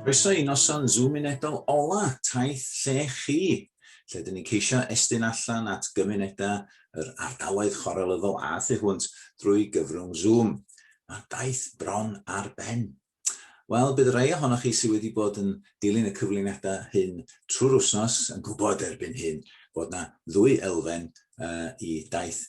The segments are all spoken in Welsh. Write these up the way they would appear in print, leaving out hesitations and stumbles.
Croeso i noson Zoom unedol ola Taith Lle Chi, lle dyn ni'n ceisio estyn allan at gymunedau yr ardaloedd chwarelyddol a thu hwnt drwy gyfrwng Zoom. Mae'r daith bron ar ben. Wel, bydd rhai ohonoch chi sydd wedi bod yn dilyn y cyflwyniadau hyn trwy'r wythnos yn gwybod erbyn hyn bod 'na ddwy elfen uh, i daith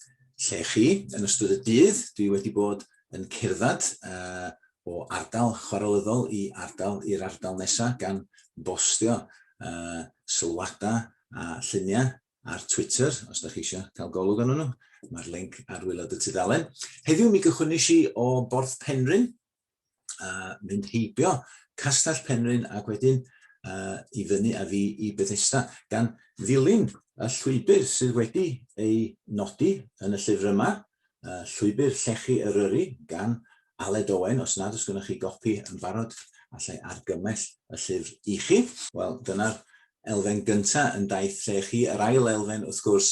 lle chi. Yn ystod y dydd, dwi wedi bod yn cerdded uh, o ardal chwarelyddol i ardal i'r ardal nesaf gan bostio uh, sylwadau a lluniau ar Twitter, os da chi eisiau cael golwg arnyn nhw. Mae'r link ar waelod y tudalen. Heddiw mi gychwynnes i o Borth Penrhyn, a mynd heibio Castell Penrhyn ac wedyn uh, i fyny a fi i Bethesda, gan ddilyn y llwybr sydd wedi ei nodi yn y llyfr yma, uh, Llwybr Llechi Eryri gan Aled Owen. Os nad oes gennych chi gopi yn barod, allai argymell y llyfr i chi. Wel, dyna'r elfen gyntaf yn daith lle chi. Yr ail elfen, wrth gwrs,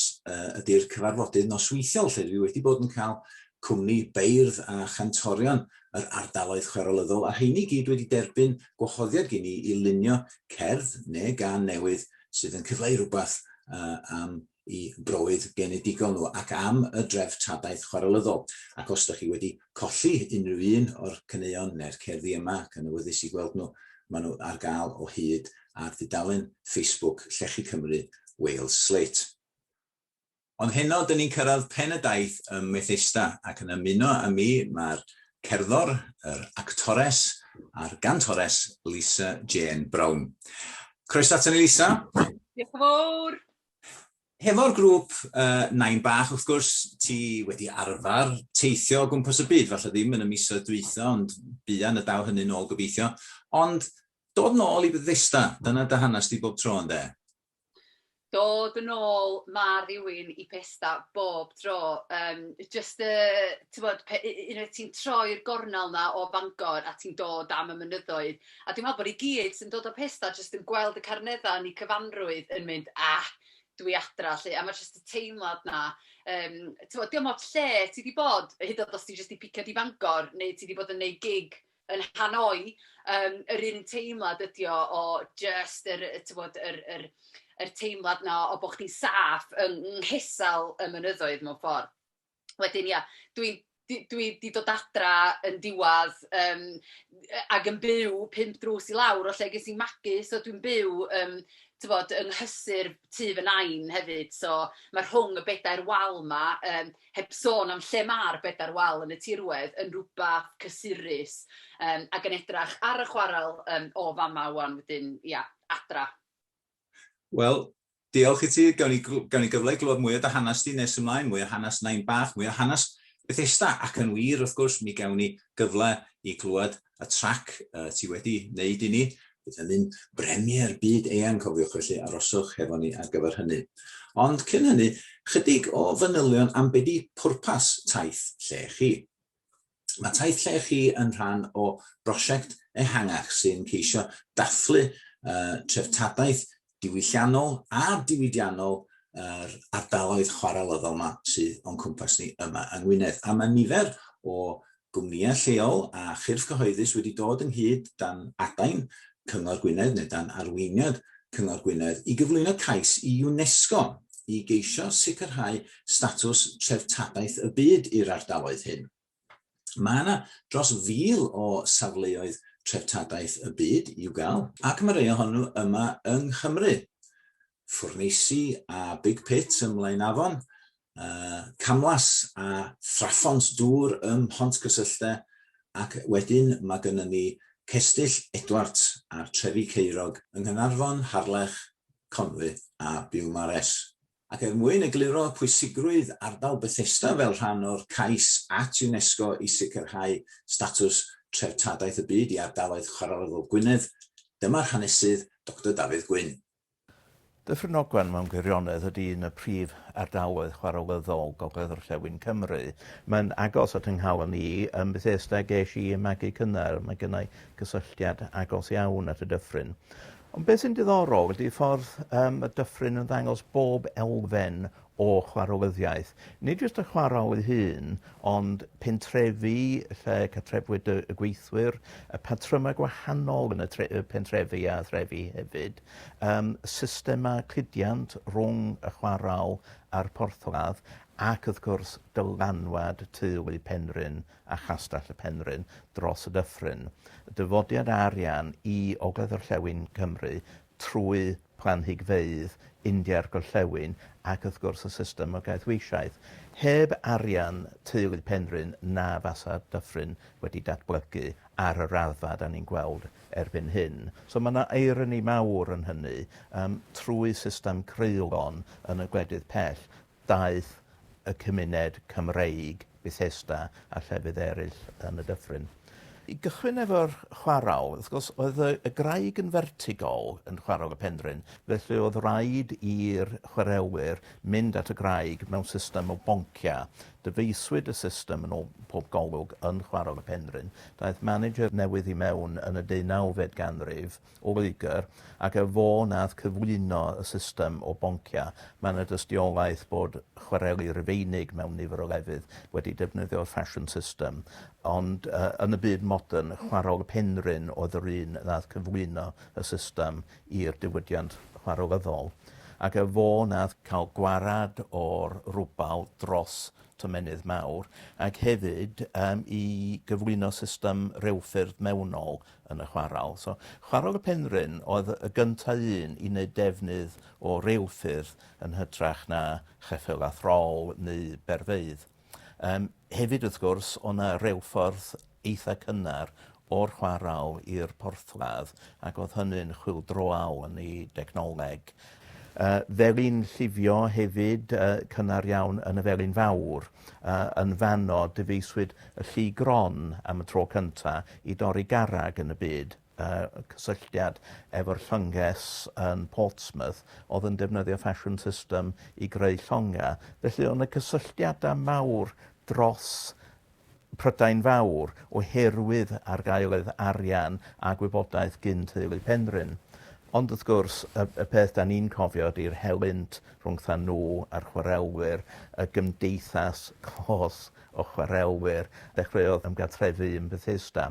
ydy'r cyfarfodydd nosweithiol, lle dwi wedi bod yn cael cwmni beirdd a chantorion yr ardaloedd chwarelyddol, a rheini gyd wedi derbyn gwahoddiad gen i i lunio cerdd neu gân newydd sydd yn cyfleu rhywbeth am i browydd genedigol nhw ac am y dreftadaeth chwarelyddol. Ac os ydych chi wedi colli unrhyw un o'r caneuon neu'r cerddi yma ac yn awyddus i gweld nhw, maen nhw ar gael o hyd ar dudalen Facebook Llechi Cymru Wales Slate. Ond heno, dyn ni'n cyrraedd pen y daith ym Methesda ac yn ymuno â mi mae'r cerddor, yr actores a'r gantores Lisa Jane Brown. Croeso aton ni Lisa. Diolch yn fawr. Hefo'r grŵp uh, Nain Bach, wrth gwrs, ti wedi arfer teithio o gwmpas y byd, falle ddim yn y misoedd dwytha, ond buan y daw hynny'n ôl gobeithio. Ond dod nôl i Bethesda, dyna dy hanes di bob tro, ynde? Dod yn ôl ma' rywun i Pesda bob tro. Yym jyst y tibod, unwaith ti'n troi'r gornel 'na o Fangor a ti'n dod am y mynyddoedd. A dwi'n meddwl bod ni gyd sy'n dod o Pesda jyst yn gweld y carneddau yn eu cyfanrwydd yn mynd, "Ah, dwi adra 'lly." A ma' jyst y teimlad 'na, yym, tibod, dio'm ots lle ti 'di bod, hyd yn oed os ti jyst 'di picio i Fangor neu ti 'di bod yn wneud gig yn Hanoi, yym, yr un teimlad ydi o o jyst yr, tibod, yr yr yr teimlad 'na o bo' chdi'n saff yng nghesail y mynyddoedd mewn ffordd. Wedyn ia, dwi'n dwi dwi 'di dod adra yn diwadd, yym, ac yn byw pump drws i lawr o lle ges i'n magu. So dwi'n byw, yym, tibod, yng nghysur tŷ fy nain hefyd. So ma' rhwng y bedair wal 'ma, yym, heb sôn am lle mae'r bedair wal yn y tirwedd, yn rywbeth cysurus, yym, ac yn edrych ar y chwarel yym, o fama 'wan wedyn, ia, adra. Wel, diolch i ti. Gawn ni, gawn ni gyfle i glywed mwy o dy hanes di nes ymlaen, mwy o hanes Nain Bach, mwy o hanes Bethesda, ac yn wir, wrth gwrs, mi gawn ni gyfle i glywed y trac uh, ti wedi wneud i ni. Bydd hynny'n bremier byd eang, cofiwch, felly aroswch hefo ni ar gyfer hynny. Ond cyn hynny, chydig o fanylion am be di pwrpas Taith Lle Chi. Mae Taith Lle Chi yn rhan o brosiect ehangach sy'n ceisio dathlu uh, treftadaeth diwylliannol a diwydiannol yr ardaloedd chwarelyddol yma sydd o'n cwmpas ni yma yng Ngwynedd. A mae nifer o gwmnïau lleol a chyrff cyhoeddus wedi dod ynghyd dan adain Cyngor Gwynedd neu dan arweiniad Cyngor Gwynedd i gyflwyno cais i UNESCO i geisio sicrhau statws treftadaeth y byd i'r ardaloedd hyn. Mae yna dros 1,000 o safleoedd treftadaeth y byd i'w gael, ac mae rhai ohonyn nhw yma yng Nghymru. Ffwrneisi a Big Pit ym Mlaenafon, uh, camlas a thraphont dŵr ym Mhontcysyllte, ac wedyn mae gennym ni Cestyll Edwart a'r trefi Ceirog yng Nghaernarfon, Harlech, Conwy a Biwmares. Ac er mwyn egluro pwysigrwydd ardal Bethesda fel rhan o'r cais at UNESCO i sicrhau statws treftadaeth y byd i ardaloedd chwarelyddol Gwynedd, dyma'r hanesydd Doctor Dafydd Gwyn. Dyffryn Ogwen mewn gwirionedd ydy un o prif ardaloedd chwarelyddol Gogledd-orllewin Cymru. Mae'n agos at 'y nghalon i, ym Methesda ges i 'y magu cynnar, mae gynna i gysylltiad agos iawn at y dyffryn. Ond beth sy'n diddorol ydy ffordd um, y dyffryn yn ddangos bob elfen o chwarelyddiaeth. Nid jyst y chwarel ei hun, ond pentrefi lle cartrefwyd y, y gweithwyr, y patrymau gwahanol yn y, tre, y pentrefi a threfi hefyd, um, systemau cludiant rhwng y chwarel a'r porthladd, ac wrth gwrs dylanwad teulu Penrhyn a Chastell y Penrhyn dros y dyffryn. Dyfodiad arian i Ogledd-orllewin Cymru trwy planhigfeydd India'r Gorllewin ac wrth gwrs y system o gaethweisiaeth. Heb arian teulu Penrhyn na fasa dyffryn wedi datblygu ar y raddfa da ni'n gweld erbyn hyn. So mae 'na eironi mawr yn hynny, yym trwy system creulon yn y gwledydd pell daeth y cymuned Cymreig, Bethesda a llefydd eraill yn y dyffryn. I gychwyn efo'r chwarel, wrth gwrs, oedd y, y graig yn fertigol yn chwarel y Penrhyn, felly oedd rhaid i'r chwarelwyr mynd at y graig mewn system o bonciau. Dyfeiswyd y system yn ôl pob golwg yn chwarel y Penrhyn. Daeth manager newydd i mewn yn y deunawfed ganrif, o Loegr, ac y fo nath cyflwyno y system o bonciau. Mae yna dystiolaeth bod chwareli Rufeinig mewn nifer o lefydd wedi defnyddio'r fashion system, ond uh, yn y byd modern, chwarel Penrhyn oedd yr un nath cyflwyno y system i'r diwydiant chwarelyddol. Ac y fo nath cael gwarad o'r rwbal dros tomennydd mawr, ac hefyd um, i gyflwyno system rheilffyrdd mewnol yn y chwarel. So, Chwarel y Penrhyn oedd y gynta un i wneud defnydd o reilffyrdd yn hytrach na cheffyl a throl neu berfeydd. Um, hefyd, wrth gwrs, o na reilffordd eitha cynnar o'r chwarel i'r porthladd, ac oedd hynny'n chwyldroawl yn ei dechnoleg. Felin llifio hefyd, cynnar iawn yn y Felin Fawr. Yn fanno, dyfeiswyd y lli gron am y tro cynta i dorri garreg yn y byd. Cysylltiad efo'r llynges yn Portsmouth oedd yn defnyddio fashion system i greu llongau. Felly oedd 'na cysylltiadau mawr dros Prydain Fawr oherwydd argaeledd arian a gwybodaeth gyn teulu Penrhyn. Ond wrth gwrs, y, y peth da ni'n cofio ydy'r helynt rhwngtha nhw a'r chwarelwyr, y gymdeithas clos o chwarelwyr ddechreuodd ymgartrefu yn Bethesda.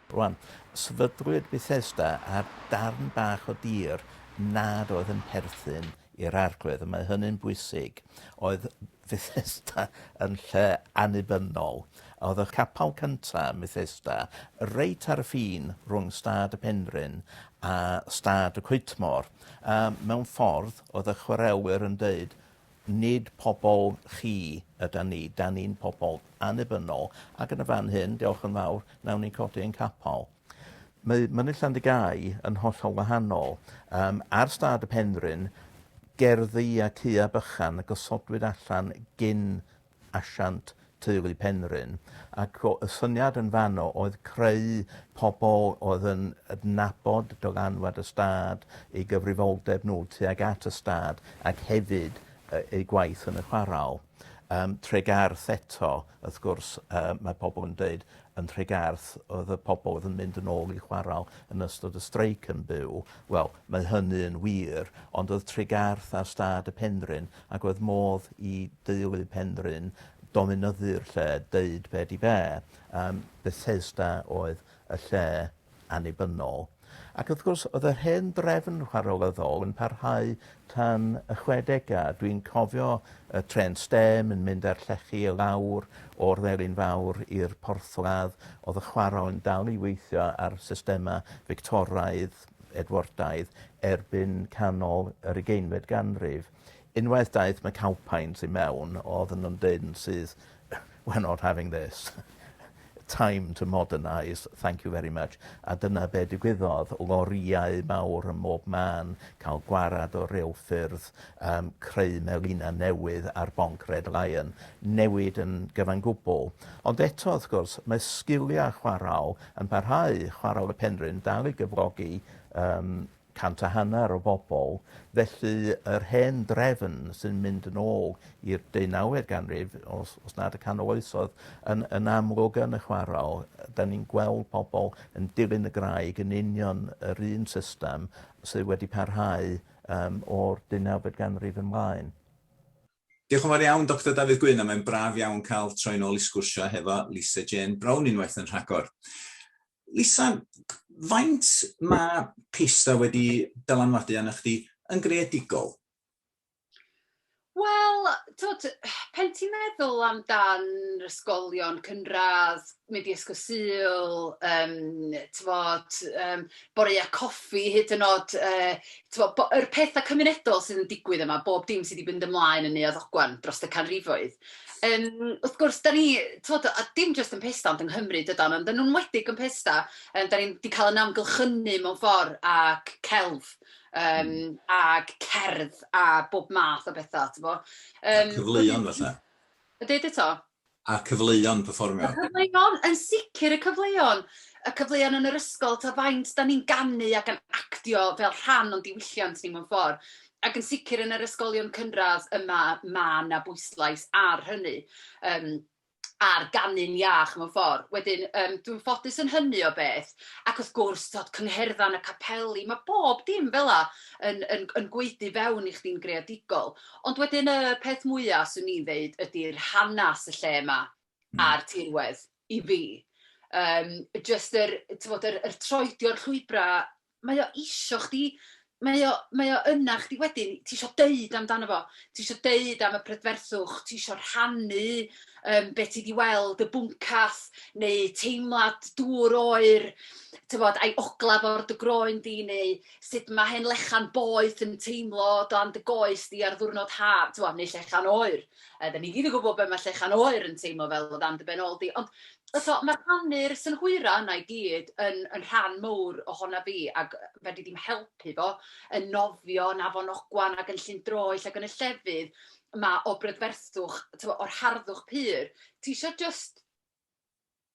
Rwan, sefydlwyd Bethesda ar darn bach o dir nad oedd yn perthyn i'r arglwydd, a mae hynny'n bwysig. Oedd Bethesda yn lle annibynnol. Oedd y capel cyntaf ym Methesda reit ar y ffin rhwng stad y Penrhyn a stad y Coetmor. A mewn ffordd, oedd y chwarelwyr yn deud, nid pobl chi ydan ni, dan ni'n pobl annibynnol, ac yn y fan hyn, diolch yn fawr, nawn ni codi ein capel. Mae Mynydd Llandygai yn hollol wahanol. Um, ar stad y Penrhyn, gerddi a cua bychan y gosodwyd allan gyn asiant teulu Penrhyn, ac y syniad yn fanno oedd creu pobl oedd yn adnabod dylanwad y stad, eu gyfrifoldeb nhw tuag at y stad, ac hefyd eu gwaith yn y chwarel. Um, Tregarth eto, wrth gwrs, uh, mae pobl yn dweud yn Nhregarth oedd y pobl oedd yn mynd yn ôl i chwarel yn ystod y streic yn byw. Wel, mae hynny yn wir, ond oedd Tregarth ar stad y Penrhyn ac oedd modd i deulu Penrhyn dominyddu'r lle, deud be di be. Um, Bethesda oedd y lle annibynnol. Ac wrth gwrs, oedd yr hen drefn chwarelyddol yn parhau tan y chwedegau. Dwi'n cofio y trên stêm yn mynd â'r llechi i lawr o'r Felin Fawr i'r porthladd. Oedd y chwarel yn dal i weithio ar systemau Fictoraidd, Edwardaidd, erbyn canol yr ugeinfed ganrif. Unwaith daeth McAlpines i mewn, oedden nhw'n deud yn syth, we're not having this. Time to modernise, thank you very much. A dyna be digwyddodd, lorïau mawr ym mhob man, cael gwarad o reilffyrdd, um, creu melina newydd ar bonc Red Lion, newid yn gyfan gwbl. Ond eto, wrth gwrs, mae sgiliau chwarael yn parhau, chwarael y Penrhyn dal i gyflogi um, 150 o bobl, felly yr hen drefn sy'n mynd yn ôl i'r deunawfed ganrif, os, os nad y canol oesoedd, yn, yn amlwg yn y chwarel. Da ni'n gweld pobl yn dilyn y graig yn union yr un system sydd wedi parhau um, o'r deunawfed ganrif ymlaen. Diolch yn fawr iawn, Doctor Dafydd Gwyn, a mae'n braf iawn cael troi nôl i sgwrsio hefo Lisa Jane Brown unwaith yn rhagor. Lisa, faint mae Pesda wedi dylanwadu arnoch chdi yn greadigol? Wel, t'wod, pen ti'n meddwl amdan ysgolion cynradd, mynd i Ysgol Sul, yym, t'mod, boreau coffi hyd yn oed, t'mod, yr pethau cymunedol sydd yn digwydd yma, bob dim sydd wedi mynd ymlaen yn Neuadd Ogwen dros y canrifoedd. Wrth gwrs, da ni, t'mod, a dim jyst yn Pesda, ond yng Nghymru dydan, ond yn enwedig yn Pesda, da ni 'di cael ein amgylchynu mewn ffordd ag celf yym ag cerdd a bob math o bethau, tibod. Yym... Cyfleuon falle? Deud eto? A cyfleuon perfformio. Y cyfleuon, yn sicr y cyfleuon. Y cyfleuon yn yr ysgol, ta faint dan ni'n ganu ac yn actio fel rhan o'n diwylliant ni mewn ffordd. Ac yn sicr yn yr ysgolion cynradd yma, ma' 'na bwyslais ar hynny. Yym. Ar ganu'n iach mewn ffordd. Wedyn, yym, dwi'n ffodus yn hynny o beth. Ac wrth gwrs, tibod, cyngherddau yn y capeli, ma' bob dim fela yn yn yn gwaedu fewn i chdi'n greadigol. Ond wedyn y peth mwya, 'swn i'n ddeud, ydy'r hanes y lle 'ma a'r tirwedd i fi. Yym, jyst yr, tibod, yr yr troedio'r llwybrau, mae o isio chdi, mae o mae o yna chdi wedyn, ti isio deud amdano fo, ti isio deud am y prydferthwch, ti isio rhannu yym be ti 'di weld, y bwncath, neu teimlad dŵr oer, tibod, a'i ogla fo ar dy groen di, neu sut ma' hen lechan boeth yn teimlo o dan dy goes di ar ddiwrnod haf, tibod, neu llechan oer. Dan ni gyd yn gwybod be mae llechan oer yn teimlo fel o dan dy ben ôl di. Ond eto, mae rhannu'r synhwyrau yna i gyd yn yn rhan mowr ohona fi, ac fedri di'm helpu fo yn nofio yn Afon Ogwan ac yn Llyn Droell ac yn y llefydd 'ma o brydferthwch, tibod, o'r harddwch pur. Ti isio jyst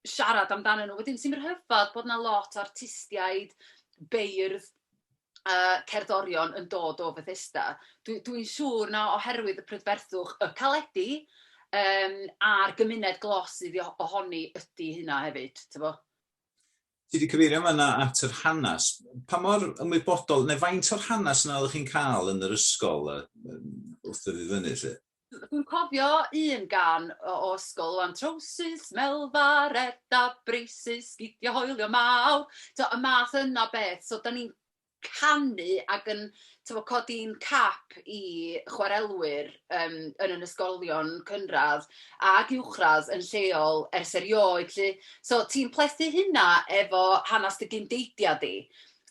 siarad amdanyn nhw. Wedyn sy'n rhyfedd bod 'na lot o artistiaid, beirdd, cerddorion yn dod o Fethesda. Dwi dwi'n siŵr na oherwydd y prydferthwch, y caledi, yym, a'r gymuned glos sydd ohoni ydy hynna hefyd, tibod. Ti 'di cyfeirio yn fan'na at yr hanes. Pa mor ymwybodol, neu faint o'r hanes yna oeddech chi'n cael yn yr ysgol wrth dyfu fyny 'lly? Dwi'n cofio un gân o ysgol 'wan, Trowsus, melfa, reda, braces, sgidiau hoelio mawr. Tibod, y math yna o beth. So dan ni'n canu ac yn, tibod, codi'n cap i chwarelwyr yym yn ein ysgolion cynradd ac uwchradd yn lleol ers erioed 'lly. So ti'n plethu hynna efo hanes dy gyn-deidiau di.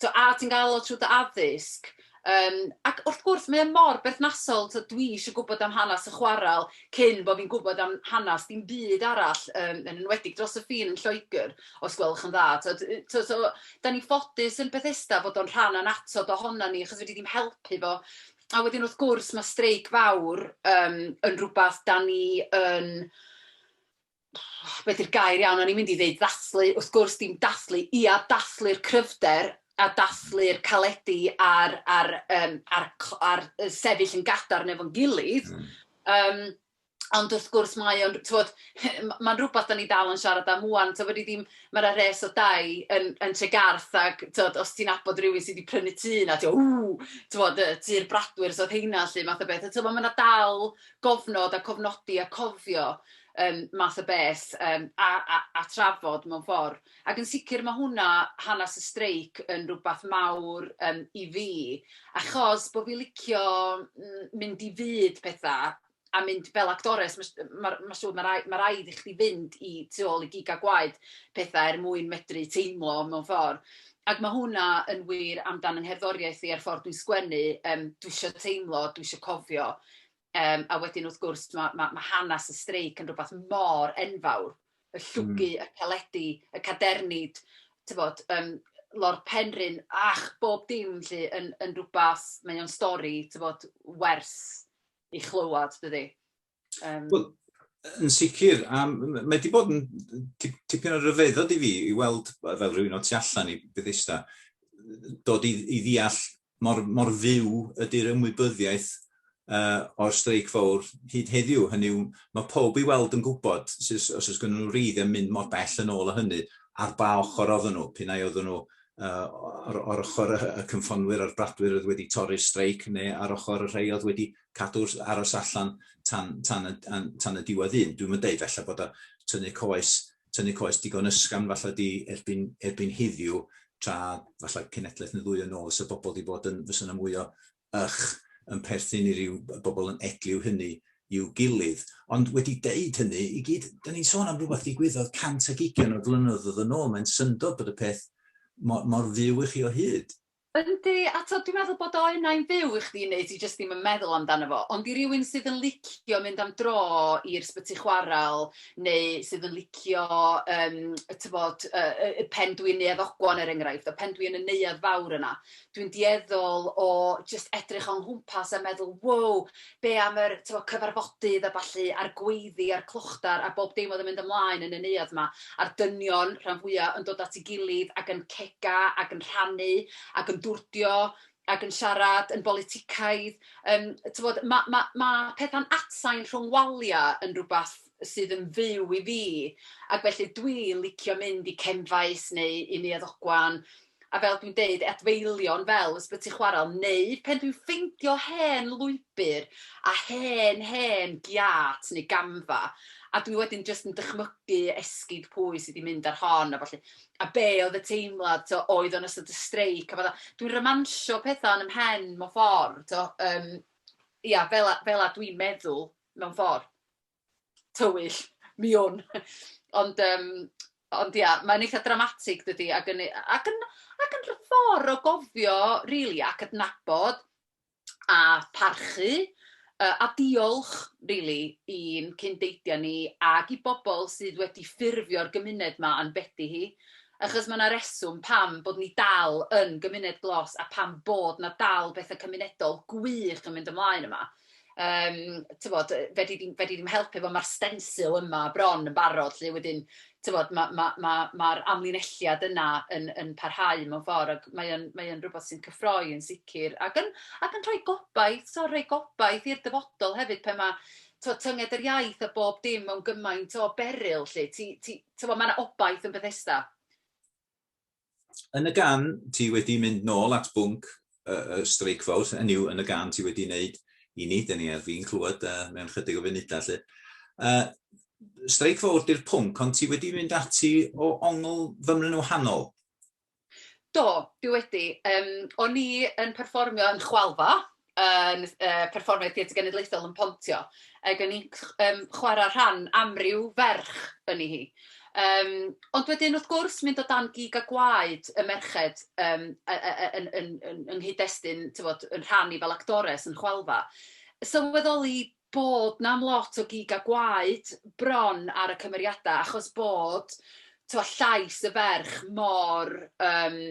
So a ti'n gael o trwy dy addysg. Yym, ac wrth gwrs, mae o mor berthnasol, tibod, dwi isio gwybod am hanes y chwarel cyn bo' fi'n gwybod am hanes dim byd arall, yym, yn enwedig dros y ffin yn Lloegr, os gwelwch yn dda. Tibod, tibod, so dan ni'n ffodus yn Bethesda fod o'n rhan annatod ohonan ni, achos fedri di'm helpu fo. A wedyn wrth gwrs ma' streic fawr yym, yn rywbeth dan ni yn, be 'di'r gair iawn? O'n i'n mynd i ddeud ddathlu, wrth gwrs dim dathlu, ia dathlu'r cryfder a dathlu'r caledi a'r a'r yym a'r cl- a'r yy sefyll yn gadarn efo'n gilydd. Yym, ond wrth gwrs mae o'n, tibod, mae'n rywbeth dan ni dal yn siarad am 'wan. Tibod, fedri di'm... ma' 'na res o dai yn yn Tregarth ac tibod, os ti'n nabod rywun sy 'di prynu tŷ 'na, ti fel, "Ww!" Tibod, tŷ'r bradwyr so oedd heina 'lly, math o beth. A tibod, ma' 'na dal gofnod a cofnodi a cofio yym math o beth, yym, a a a trafod mewn ffordd. Ac yn sicr ma' hwnna, hanes y streic, yn rywbeth mawr yym i fi, achos bo' fi licio mynd i fyd petha a mynd fel actores, ma' s- ma' ma' siŵr ma' rai- ma' raid i chdi fynd i tu ôl i gig a gwaed petha er mwyn medru teimlo mewn ffordd. Ac ma' hwnna yn wir amdan 'y ngherddoriaeth i a'r ffordd dwi'n sgwennu, yym, dwi isio teimlo, dwi isio cofio. Yym, a wedyn wrth gwrs ma' ma' ma' hanes y streic yn rywbeth mor enfawr. Y llwgu, y caledi, y cadernid, tibod, yym, Lord Penrhyn, ach, bob dim 'lly yn yn rywbeth, mae o'n stori, tibod, wers ei chlywed, dydi. Yym. Wel, yn sicr, a mae wedi bod yn tipyn o ryfeddod i fi i weld, fel rhywun o tu allan i Bethesda, dod i, i ddeall mor, mor fyw ydy'r ymwybyddiaeth uh, o'r streic fawr hyd heddiw. Hynny yw, mae pob i weld yn gwybod, os oes gen nhw wreiddiau mynd mor bell yn ôl o hynny, ar ba ochr oedden nhw, p'un ai oedden nhw ar, ar ochr y, y cynffonwyr a'r bradwyr oedd wedi torri'r streic neu ar ochr y rhai oedd wedi cadw'r aros allan tan, tan, y, tan, tan y diwedd un. Dwi'n mynd deud felly bod y tynnu coes, tynnu coes digon ysgafn falle di erbyn, erbyn heddiw, tra falle cenedlaeth neu ddwy yn ôl, fysa bobl wedi bod yn, fysa yna mwy o ych yn perthyn i ryw bobl yn edliw hynny i'w gilydd. Ond wedi deud hynny i gyd, da ni'n sôn am rhywbeth ddigwyddodd 120 o flynyddoedd yn ôl. Mae'n syndod bod y peth mor, mor fyw i chi o hyd. Yndi, a t'od dwi'n meddwl bod o unai'n fyw i chdi neu ti jyst ddim yn meddwl amdano fo, ond i rywun sydd yn licio mynd am dro i'r sbyty chwarel neu sydd yn licio yym tibod yy yy pen dwi'n Neuadd Ogwan er enghraifft, a pen dwi yn y neuadd fawr yna, dwi'n dueddol o jyst edrych o'n nghwmpas a meddwl, wow, be am yr tibod cyfarfodydd a ballu, a'r gweiddi a'r clochdar a bob dim oedd yn mynd ymlaen yn y neuadd 'ma, a'r dynion rhan fwya' yn dod at ei gilydd ac yn cega ac yn rhannu ac yn dwrdio ac yn siarad yn boliticaidd. Yym, tibod, ma' ma' ma' pethau'n atsain rhwng waliau yn rywbeth sydd yn fyw i fi, ac felly dwi'n licio mynd i Cefnfaes neu i Neuadd Ogwan, a fel dwi'n deud, adfeilion fel Ysbyty Chwarel, neu pen dwi'n ffeindio hen lwybr a hen, hen giât neu gamfa, a dwi wedyn jyst yn dychmygu esgid pwy sy 'di mynd ar hon a ballu, a be oedd y teimlad, tibod, oedd o'n ystod y streic a petha. Dwi'n ramansio pethau yn 'y mhen mewn ffordd, tibod, yym, ia, fela fela dwi'n meddwl mewn ffordd. Tywyll, mi wn. Ond yym, ond ia, mae'n eitha dramatig dydy, ac yn ac yn ac yn ffordd o gofio rili ac adnabod a parchu yy a diolch rili i'n cyn-deidiau ni ac i bobl sydd wedi ffurfio'r gymuned 'ma a'n bedi hi. Achos ma' 'na reswm pam bod ni dal yn gymuned glos a pam bod 'na dal betha cymunedol gwych yn mynd ymlaen yma. Yym, tibod, fedri di'm fedri di'm helpu fo, ma'r stencil yma bron yn barod 'lly wedyn, tibod, ma' ma' ma' ma'r amlinelliad yna yn yn parhau mewn ffordd, ac mae o'n mae o'n rywbeth sy'n cyffroi yn sicr, ac yn ac yn rhoi gobaith, so rhoi gobaith i'r dyfodol hefyd pan ma' tibod, tynged yr iaith a bob dim mewn gymaint o beryl 'lly, ti ti tibod, ma' 'na obaith yn Bethesda. Yn y gan, ti wedi mynd nôl at bwnc y, y streic fawr, hynny yw, yn y gan ti wedi wneud i ni, dyn ni ar fin clywed mewn chydig o funudau 'lly. Streic fawr di'r pwnc, ond ti wedi mynd ati o ongl fymryn yn wahanol. Do, dwi wedi. Yym, o'n i yn perfformio yn Chwalfa, yn yy perfformio Theatr Genedlaethol yn Pontio, ac o'n i'n chwarae rhan amryw ferch yn hi. Yym, ond wedyn wrth gwrs mynd o dan gig a gwaed y merched yym yn yn yn yng nghyd-destun tibod yn rhan i fel actores yn Chwalfa, sylweddoli bod 'na'm lot o gig a gwaed bron ar y cymeriadau, achos bod tibod llais y ferch mor yym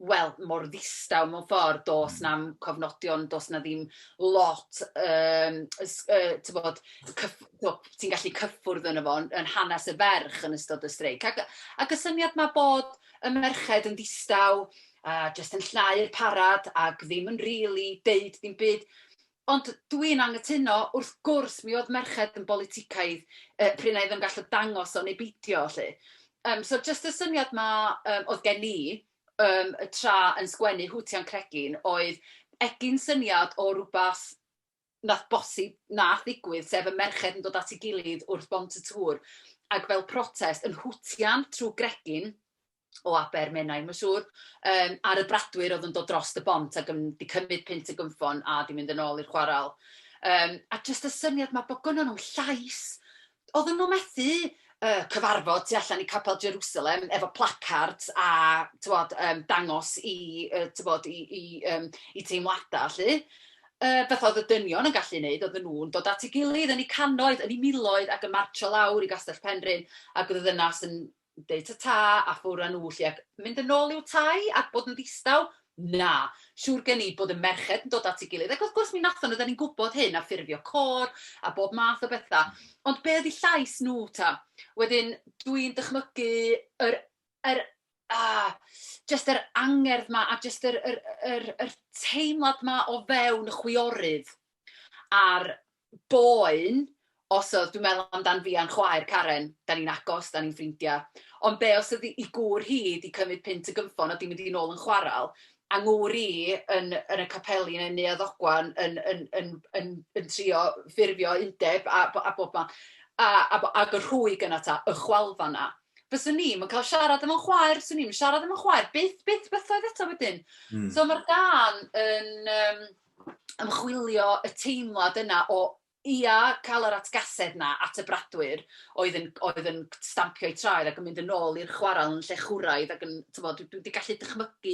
wel, mor ddistaw mewn ffordd. Does 'na'm cofnodion, does 'na ddim lot, yym, yy tibod, cyff- tibod, ti'n gallu cyffwrdd yno fo yn hanes y ferch yn ystod y streic. Ac ac y syniad 'ma bod y merched yn ddistaw a jyst yn llnau'r parad ac ddim yn rili deud dim byd. Ond dwi'n anghytuno, wrth gwrs mi oedd merched yn boliticaidd, yy pryd na iddyn nhw gallu dangos o neu beidio 'lly. Yym so jyst y syniad 'ma yym oedd gen i yym y tra yn sgwennu Hwtian Cregyn oedd egin syniad o rywbeth wnaeth bosib, wnaeth ddigwydd, sef y merched yn dod at ei gilydd wrth Bont y Tŵr ac fel protest yn hwtian trwy gregyn o Aber Menai, mae'n siŵr, yym, ar y bradwyr oedd yn dod drost y bont ac yn 'di cymryd punt y gynffon a 'di mynd yn ôl i'r chwarel. Yym, a jyst y syniad 'ma bod gynnon nhw'm llais. Oedden nhw methu yy, cyfarfod tu allan i Capel Jerusalem efo placards a tibod, yym, dangos eu yy, tibod, eu eu yym, eu teimladau 'lly. Yy, fatha oedd y dynion yn gallu wneud, oedden nhw'n dod at ei gilydd yn eu cannoedd, yn eu miloedd ac yn martsio lawr i Gastell Penrhyn, ac oedd y ddynas yn deud ta-ta a ffwrdd â nhw 'lly ac mynd yn ôl i'w tai ac bod yn ddistaw? Na. Siŵr gen i bod y merched yn dod at ei gilydd ac wrth gwrs mi wnaethon nhw, dan ni'n gwybod hyn, a ffurfio côr a bob math o bethau. Ond be oedd eu llais nhw ta? Wedyn dwi'n dychmygu yr yr ah, jyst yr angerdd 'ma a jyst yr yr yr yr teimlad 'ma o fewn y chwiorydd a'r boen, os oedd, dwi'n meddwl amdan fi a'n chwaer Karen, dan ni'n agos, dan ni'n ffrindiau. Ond be os ydi 'i gŵr hi 'di cymryd punt y gynffon a 'di mynd i nôl yn chwarel, a ngŵr i yn yn y capeli yn Neuadd Ogwan yn yn yn yn yn trio ffurfio undeb a a bob man a a bo- ag y rhwyg yna ta, y chwalfa 'na. Fyswn i'm yn cael siarad efo'n chwaer, 'swn i'm yn siarad efo'n chwaer byth, byth, bythoedd eto wedyn. So mae'r gân yn yym ymchwilio y teimlad yna o, ia, cael yr atgasedd 'na at y bradwyr oedd yn oedd yn stampio eu traed ac yn mynd yn ôl i'r chwarel yn llechwraidd ac yn, tibod, dwi 'di gallu dychmygu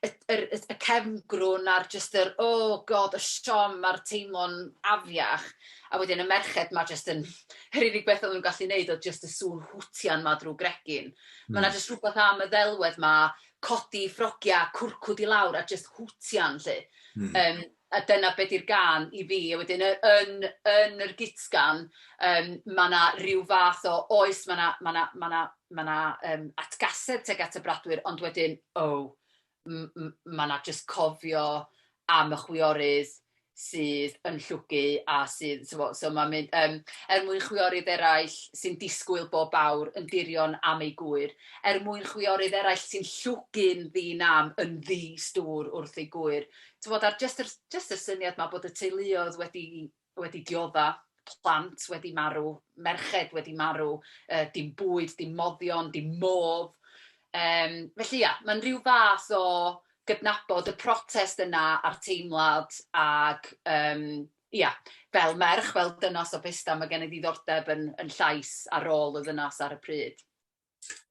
y yr y cefngrwn a'r jyst yr, oh God, y siom a'r teimlo'n afiach. A wedyn y merched 'ma jyst yn, yr unig beth oedden nhw'n gallu wneud oedd jyst y sŵn hwtian 'ma drwy gregyn. Ma' 'na jyst rhywbeth am y ddelwedd 'ma, codi ffrogiau, cwrcwd i lawr a jyst hwtian 'lly. A dyna be 'di'r gân i fi. A wedyn yn yn yr gutgan, yym, ma' 'na ryw fath o, oes, ma' 'na ma' 'na ma' 'na ma' 'na yym, atgasedd tuag at y bradwyr, ond wedyn, oh, m- m- ma' 'na jyst cofio am y chwiorydd sydd yn llwgu a sydd, tibod, so mae'n mynd, yym, er mwyn chwiorydd eraill sy'n disgwyl bob awr yn dirion am eu gŵyr, er mwyn chwiorydd eraill sy'n llwgu'n ddi-nam yn ddi-stŵr wrth eu gŵyr. Tibod, a'r jyst yr jyst y syniad 'ma bod y teuluoedd wedi wedi diodda', plant wedi marw, merched wedi marw, dim bwyd, dim moddion, dim modd. Yym, felly ia, mae'n rhyw fath o gydnabod y protest yna a'r teimlad ac yym, ia, fel merch, fel dynas o Pesda, mae gen i ddiddordeb yn yn llais a rôl y ddynas ar y pryd.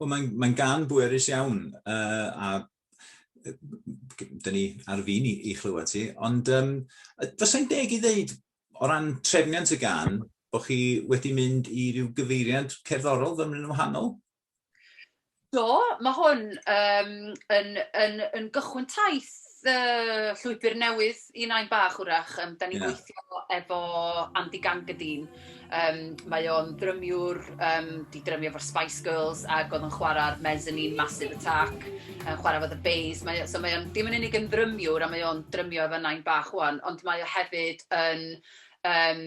Wel, mae'n mae gân bwerus iawn, a dyn ni ar fin i, i chlywed ti, ond um, fysai'n deg i ddeud, o ran trefniant y gân, bod chi wedi mynd i ryw gyfeiriad cerddorol fymryn yn wahanol? Do, mae hwn yym yn yn yn gychwyn taith yy llwybr newydd i Nain Bach wrach. Yym dan ni'n gweithio efo Andy Gangadeen. Yym mae o'n drymiwr, yym 'di drymio efo'r Spice Girls ac oedd yn chwarae'r Mezzanine Massive Attack, yn chwarae efo The Bays. Mae o... so mae o'n dim yn unig yn ddrymiwr a mae o'n drymio efo Nain Bach 'wan, ond mae o hefyd yn yym,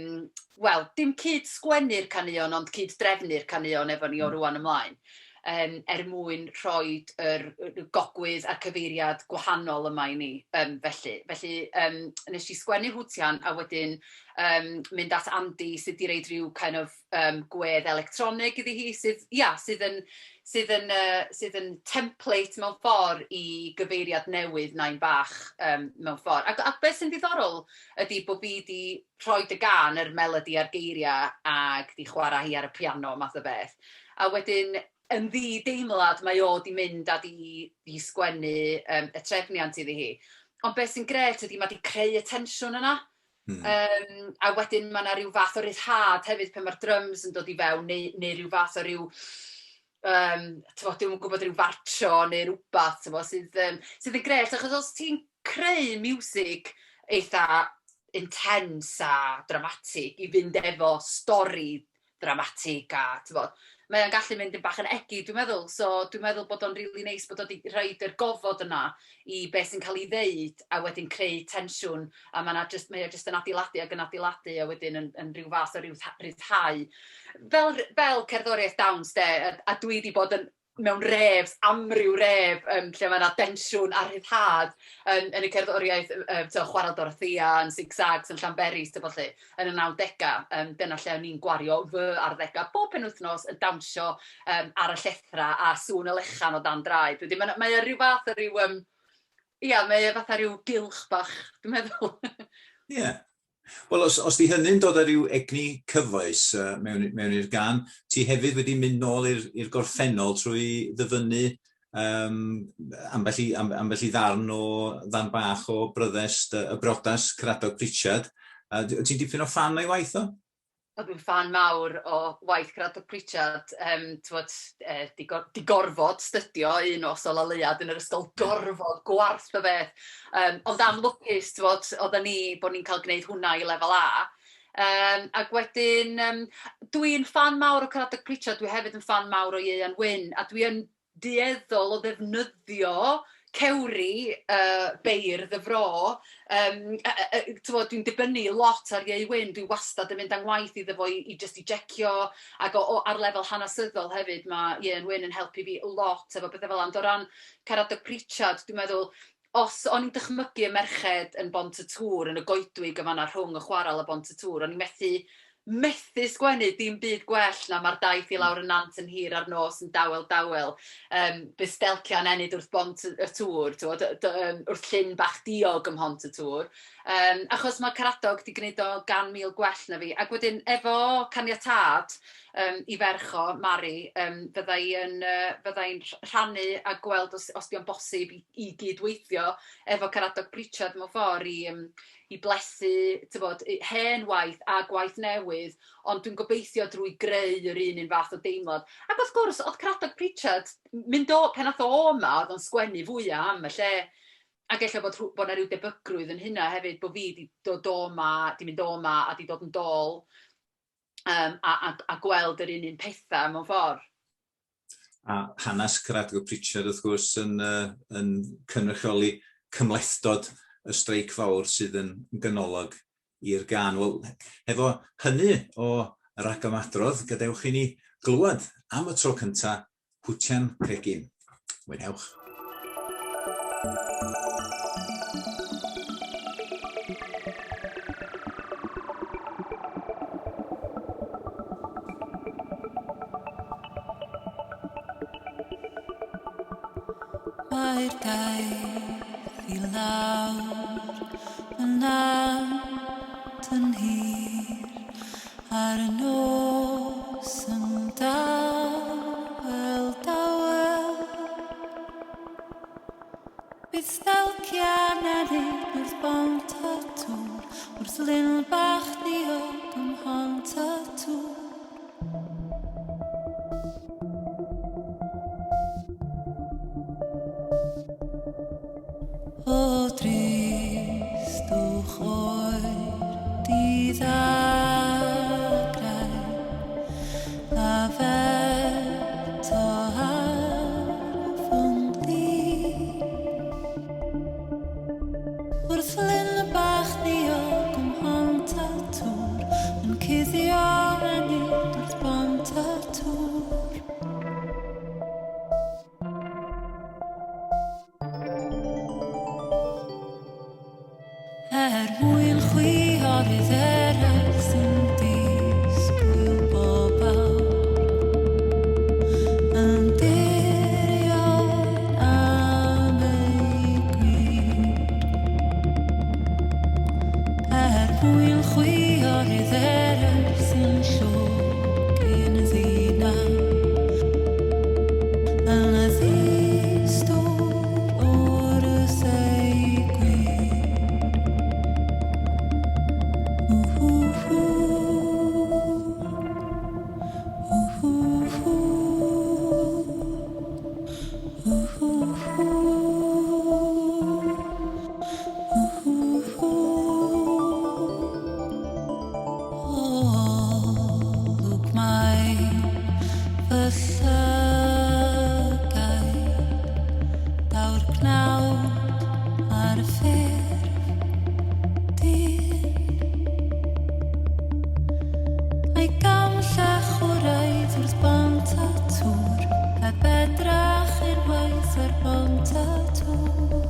wel, dim cyd-sgwennu'r caneuon, ond cyd-drefnu'r caneuon efo ni o rŵan ymlaen, yym, er mwyn rhoid yr y gogwydd a'r cyfeiriad gwahanol yma i ni, yym, felly. Felly, yym, wnes i sgwennu Hwtian a wedyn yym, mynd at Andy sydd 'di roid ryw kind of yym, gwedd electronig iddi hi sydd, ia, sydd yn sydd yn yy, sydd yn template mewn ffordd i gyfeiriad newydd Nain Bach yym, mewn ffordd. Ac ac beth sy'n ddiddorol ydy bod fi 'di rhoid y gân, yr melodi a'r geiriau, ac 'di chwarae hi ar y piano math o beth. A wedyn yn ddi-deimlad mae o 'di mynd a 'di 'di sgwennu yym, y trefniant iddi hi. Ond beth sy'n grêt ydy mae 'di creu y tensiwn yna. Yym, a wedyn ma' 'na ryw fath o ryddhad hefyd pan mae'r dryms yn dod i fewn neu neu ryw fath o ryw yym, tibod, dwi'm yn gwybod, ryw fartsio neu rywbeth, tibod, sydd yym sydd yn grêt. Achos os ti'n creu miwsig eitha intense a dramatig i fynd efo stori ddramatig a tibod, mae o'n gallu mynd yn bach yn eggy dwi'n meddwl. So dwi'n meddwl bod o'n rili neis bod o 'di rhoid yr gofod yna i be sy'n cael ei ddeud a wedyn creu tensiwn a ma' 'na jyst, mae o jyst yn adeiladu ac yn adeiladu a wedyn yn yn ryw fath o ryw rhyddhau. Fel fel cerddoriaeth dawns de, a a dwi 'di bod yn mewn rêfs, amryw rêf, yym, lle mae 'na densiwn a rhyddhad yn yn y cerddoriaeth, yy tibod, Chwarel Dorothea, yn Zig Zags yn Llanberis, tibod 'lly, yn y nawdegau. Yym, dyna lle o'n i'n gwario fy arddegau bob penwythnos yn dawnsio yym, ar y llethrau a sŵn y lechan o dan draed. Wedyn ma' 'na mae o ryw fath o ryw, yym, ia, mae o fatha ryw gylch bach, dwi'n meddwl. Ie. Wel, os, os di hynny'n dod â rhyw egni cyfoes uh, mewn, mewn i'r gan, ti hefyd wedi mynd nôl i'r gorffennol trwy ddyfynnu um, ambell, i, ambell i ddarn o ddarn bach o bryddest y briodas Caradog Pritchard. Uh, ti'n dipyn o ffan o'i waith o? O, dwi'n ffan mawr o waith Caradog Prichard. Yym, tibod, yy, 'di gor- 'di gorfod stydio Un Nos Ola Leuad yn yr ysgol, gorfod, gwarth o beth. Yym, ond am lwcus, tibod, oedden ni, bod ni'n cael gwneud hwnna i lefel A. Yym, ac wedyn, yym, dwi'n ffan mawr o Caradog Prichard, dwi hefyd yn ffan mawr o Ieuan Wyn, a dwi yn dueddol o ddefnyddio cewri, beirdd y fro, tibod, dwi'n dibynnu lot ar Ieu Wyn, dwi wastad yn mynd â ngwaith iddo fo i jyst i jecio, ac ar lefel hanesyddol hefyd, ma' Ieuan Wyn yn helpu fi lot efo petha fela. Ond o ran Caradog Prichard, dwi'n meddwl, os o'n i'n dychmygu y merched yn Bont y Tŵr, yn y goedwig yn fan'na rhwng y chwarel a Bont y Tŵr, o'n i'n methu sgwennu dim byd gwell na "Mae'r daith i lawr y nant yn hir a'r nos yn dawel dawel, bydd stelcian ennyd wrth bont y tŵr", tibod, wrth llyn bach diog ym Mhont y Tŵr. Achos mae Caradog 'di gwneud o 100,000 gwell na fi. Ac wedyn efo caniatâd i ferch o, Mari, fydda i yn, fydda i'n rhannu a gweld os 'di o'n bosib i gydweithio efo Caradog Prichard mewn ffordd i blethu, tibod, hen waith a gwaith newydd, ond dwi'n gobeithio drwy greu yr un un fath o deimlad. Ac wrth gwrs, oedd Caradog Prichard, mynd o, pan ath o 'ma, oedd o'n sgwennu fwyaf am y lle. Ac ella bod 'na ryw debygrwydd yn hynna hefyd, bod fi 'di dod o 'ma, 'di mynd o 'ma a 'di dod yn dôl, a gweld yr un un pethau mewn ffordd. A hanes Caradog Prichard wrth gwrs yn cynrychioli cymhlethdod y streic fawr sydd yn ganolog i'r gân. Wel, hefo hynny o ragymadrodd, gadewch i ni glywed am y tro cynta Hwtian Cregyn. Mwynhewch. Mae'r daith i lawr y nant yn hir a'r nos yn dawel dawel. Bydd stelcian ennyd wrth bont y tŵr, wrth lyn bach diog ym Mhont y Tŵr. O dristwch oer dydd agrau, a feto ar fy nghlun. Wrth lyn bach ddiog ym Mhont y Tŵr, yn cuddio ennyd wrth bont y tŵr. Er mwyn chwiorydd eraill sy'n disgwyl bob awr, yn dirion am eu gwir. Er mwyn chwiorydd eraill sy'n llwgyn ddinas, yn ddi-stwr wrth eu gwir. Olwg mae fy llygaid, daw'r cnawd ar ffurf dyn. A'i gam llechwraidd wrth bont y tŵr, heb edrach unwaith ar bont y tŵr.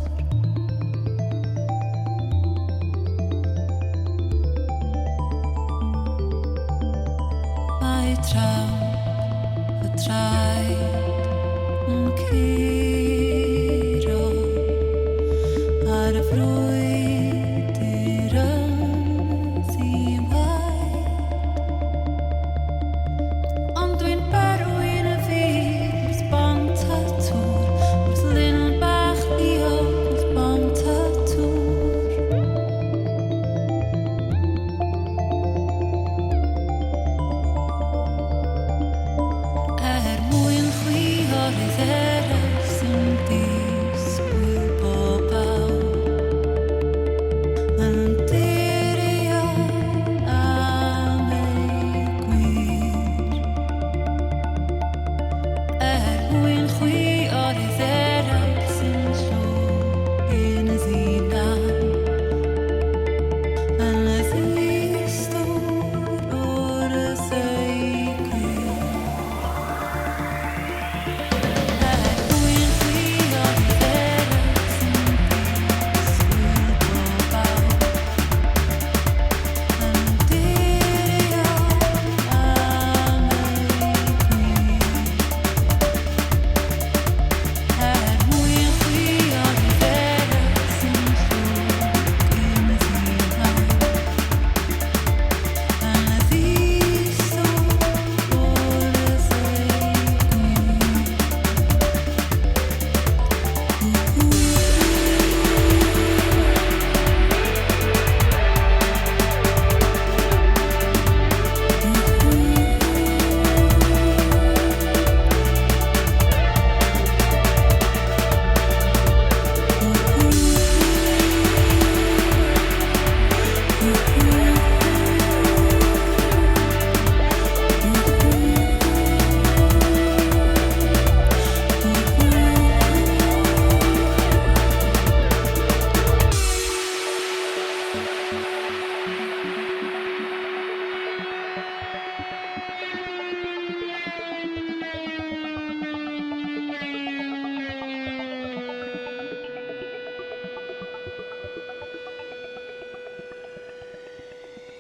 Mae tramp y traed yn curo ar y frwydr yn ddi-waed. Ond dwi'n berwyn y fyd wrth bont y tŵr, wrth lyn bach ddiog wrth bont y tŵr. Er mwyn chwiorydd eraill sy'n disgwyl bob awr,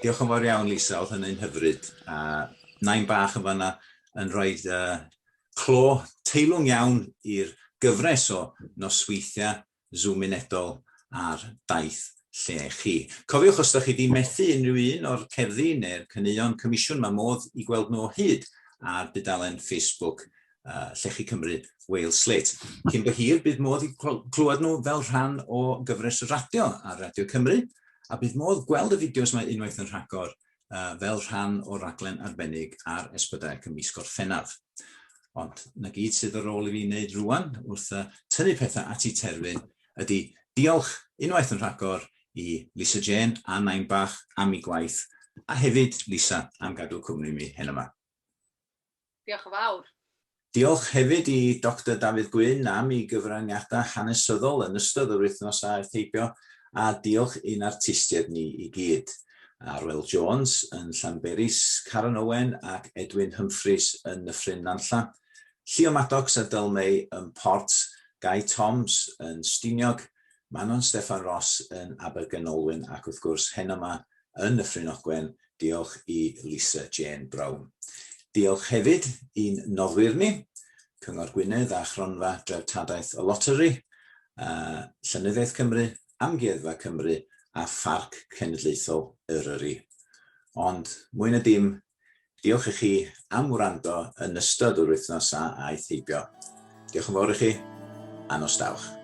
Diolch yn fawr iawn, Lisa, oedd hynny'n hyfryd. A nain bach yn fanna yn rhoi clo teilwng iawn i'r gyfres o nosweithiau Zoomunedol ar daith lle chi. Cofiwch, os ydych chi wedi methu unrhyw un o'r cerddi neu'r caneuon comisiwn, mae modd i gweld nhw o hyd ar dudalen Facebook Llechi Cymru Wales Slate. Cyn bo hir, bydd modd i clywed nhw fel rhan o gyfres radio ar Radio Cymru, a bydd modd gweld y fideos mae unwaith yn rhagor fel rhan o raglen arbennig ar S4C ym mis Gorffennaf. Ond 'na gyd sydd ar ôl i fi wneud rŵan wrth tynnu pethau at eu terfyn ydy diolch unwaith yn rhagor i Lisa Jên a Nain Bach am eu gwaith, a hefyd Lisa am gadw cwmni mi heno 'ma. Diolch yn fawr. Diolch hefyd i Doctor Dafydd Gwyn am ei gyfraniadau hanesyddol yn ystod yr wythnos a aeth heibio, a diolch i'n artistiaid ni i gyd, Arwel Jones yn Llanberis, Karen Owen ac Edwin Humphreys yn Nyffryn Nantlla, Llio Maddox a Dyl May yn Port, Guy Toms yn Stiniog, Manon Steffan Ros yn Abergynolwyn ac wrth gwrs heno 'ma yn Nyffryn Ogwen, diolch i Lisa Jane Brown. Diolch hefyd i'n noddwyr ni, Cyngor Gwynedd a Chronfa Dreftadaeth y Loteri, Llenyddiaeth Cymru, Amgueddfa Cymru a Pharc Cenedlaethol Eryri. Ond mwy na dim, diolch i chi am wrando yn ystod yr wythnos a aeth heibio. Diolch yn fawr i chi, a nos dawch.